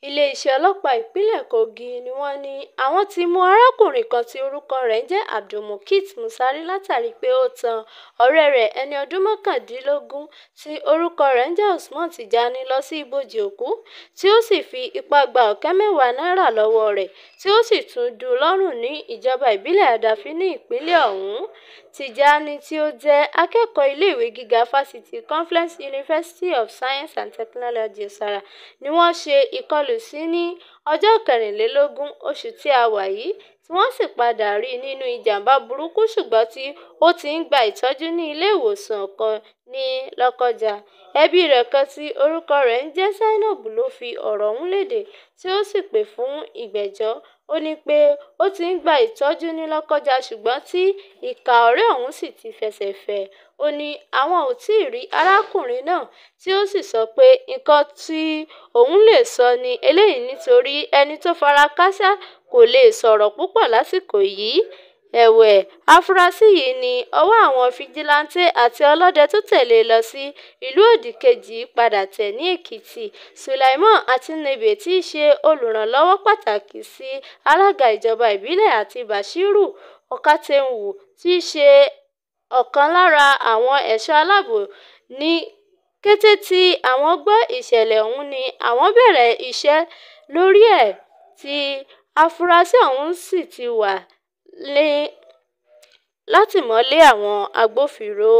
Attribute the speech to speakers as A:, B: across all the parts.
A: Iléeṣẹ́ ọlọ́pàá ìpínlẹ̀ Kogi ni wọ́n ní àwọn ti mú arákùnrin kan tí orúkọ rẹ̀ ń jẹ́ Abdulmukit Musari látàrí pé ó tan ọ̀rẹ́ rẹ̀ ẹni ọdún 19 tí orúkọ rẹ̀ ń jẹ́ Usman Tijani lọ sí ibojì òkú, tí ó sì fi ipá gba 10,000 náírà lọ́wọ́ rẹ̀, tí ó sì tún dù ú lọ́rùn ní ìjọba ìbílẹ̀ Adafi ní ìpínlẹ̀ ọ̀hún. Tijani, tí ó jẹ́ akẹ́kọ̀ọ́ iléèwé gíga fásitì Confluence University of Science and Technology, Osara, ni wọ́n ṣe ìkọlù sí ní ọjọ́ 24 oṣù tí a wà yìí, tí wọ́n sì padà rí nínú ìjàm̀bá burúkú, ṣùgbọ́n tí ó ti ń gba ìtọ́jú ní ilé-ìwòsàn kan ní Lọ́kọ́ja. Ẹbí rẹ̀ kan tí orúkọ rẹ̀ ń jẹ́ Zainab ló fi ọ̀rọ̀ ọ̀hún lédè, tí ó sì pè fún ìgbẹ́jọ́. Ó ní pé ó ti ń gba ìtọ́jú ní Lọ́kọ́ja, ṣùgbọ́n tí ìka ọ̀rẹ́ òun sì ti fẹsẹ̀ fẹ́ ẹ. Ó ní àwọn ò tí ì rí arákùnrin náà, tí ó sì sọ pé nǹkan tí òun lè sọ ní eléyìí nítorí ẹni tó fara kááṣá kò lè sọ̀rọ̀ púpọ̀ lásìkò yìí. Ẹ̀wẹ̀, afurasí yìí ní ọwọ́ àwọn fíjìláńtẹ̀ àti ọlọ́dẹ tó tẹ̀lé e lọ sí ìlú òdì-kejì padà tẹ̀ ní Èkìtì. Sulaimon Atinebe, tí í ṣe olùrànlọ́wọ́ pàtàkì sí alága ìjọba ìbílẹ̀, àti Bashiru Okantewu, tí í ṣe ọ̀kan lára àwọn ẹ̀ṣọ́ aláàbò, ní kété tí àwọn gbọ́ ìṣẹ̀lẹ̀ ọ̀hún ni àwọn bẹ̀rẹ̀ iṣẹ́ lórí ẹ̀, tí afurasí ọ̀hún sì ti wà látìmọ́lé àwọn agbófinró.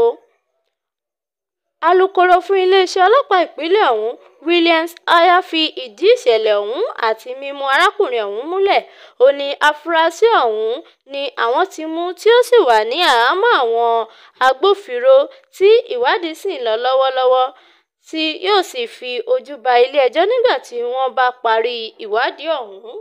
A: Alūkkóró fún iléeṣẹ́ ọlọ́pàá ìpínlẹ̀ ọ̀hún, Williams Aya, fi ìdí ìṣẹ̀lẹ̀ ọ̀hún àti mímú arákùnrin ọ̀hún múlẹ̀. Ó ní àfúrásì ọ̀hún ni àwọn ti mú, tí ó sì wà ní àhámọ́ àwọn agbófinró, tí ìwádìí sì ń lọ lọ́wọ́lọ́wọ́, tí yóò sì fi ojú ba ilé-ẹjọ́ nígbà tí wọ́n bá parí ìwádìí ọ̀hún.